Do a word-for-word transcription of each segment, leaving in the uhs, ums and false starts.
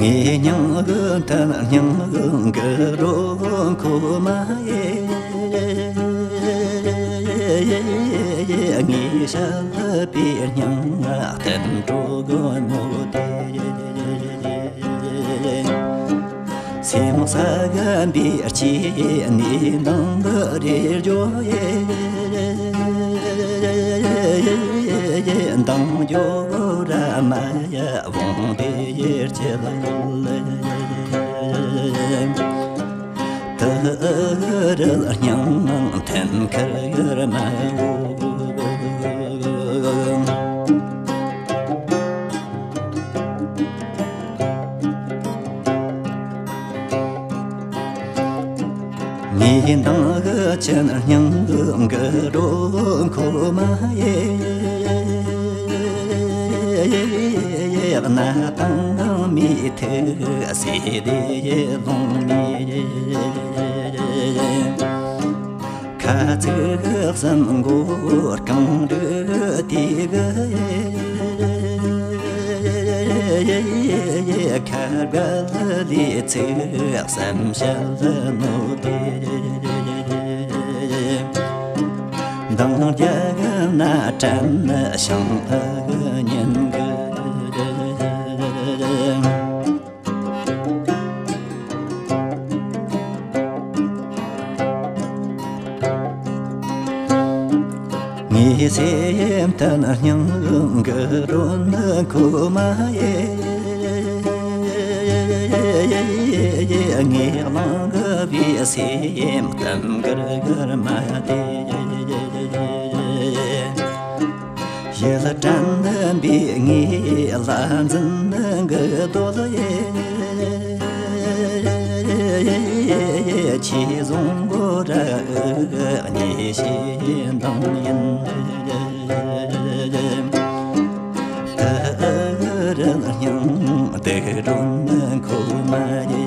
ངའི་སྙིང་གི་མཐུན་སྙིང་གི་རོ་ཁོ་མ་ཡེ། ངའི་ཞབས་པའི་སྙིང་བསྟན་འགྲོ་གི་མོ་དེ། སེམས་ས་གམ་པའི་ལྕེ་ནས་འདང་གི་རེ་རྒྱོ་ཡེ། འདང་རྒྱོ་ར་མ་ཡ་བོང་དེ་ཡེར་ཁྱེར་ལ་ཡོད་ལེ། དུ་རུ་སྙིང་མཐུན་ཁར་ཡོད་མ་ཡོད། ངའི་མདང་གི་ཆུ་སྙིང་གི་རོ་ཁོ་མ་ཡེ། གནའ་དང་མི་ཐུག་སེ་དེ་ལོང་ནས། ཁ་ཚིག་གསུམ་མགོ་རྐང་འདྲུད་དེ་གི། ཁ་དགའ་ལི་ཚིག་བསམ་བྱ་ལ་ནོ་དེ། མདང་རྒྱ་གི་ན་དྲན་ཞིང་ཨ་གི་ཉིན་གི། ངའི་སེམས་མཐུན་སྙིང་གི་རོ་ནི་ཁོ་མ་ཡེ། ངའི་གླིང་གི་བའི་སེམས་གཏམ་གུར་གུར་མ་དེ། ཡིད་དྲན་པའི་ངའི་ལྷ་འཛིན་གི་རྡོ་ལ་ཡེ། ཁྱེད་བཟུང་གོ་ར་ཉེ་ཤེས་འདང་ཡིན། ད་རུང་སྙིང་དེ་རུང་ཁོ་མ་ཡེ།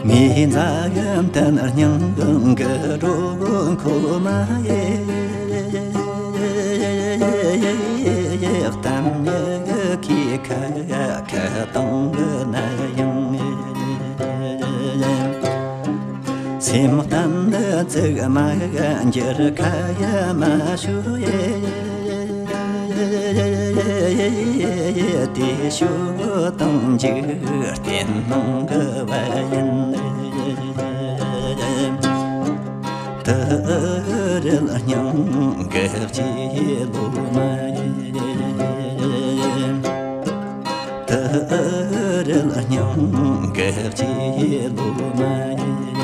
ངའི་མཛའ་གི་མཐུན་སྙིང་གི་རོ་ཁོ་མ་ཡེ། གཏམ་ཉི་གི་ཁ་ཁ་གཏོང་གི་ན་ཡང་། སེམས་གཏམ་ནི་ཙིག་མ་འགྱུར་ཁ་ཡ་མ་ཞུ་ཡེ། དེ་ཞུ་དང་འཇིག་རྟེན་ནང་གི་བ་ཡིན། དུ་རུ་སྙིང་གི་སྐྱེ་ལོ་མ་ཡིན། དུ་རུ་སྙིང་གི་སྐྱེ་ལོ་མ་ཡིན།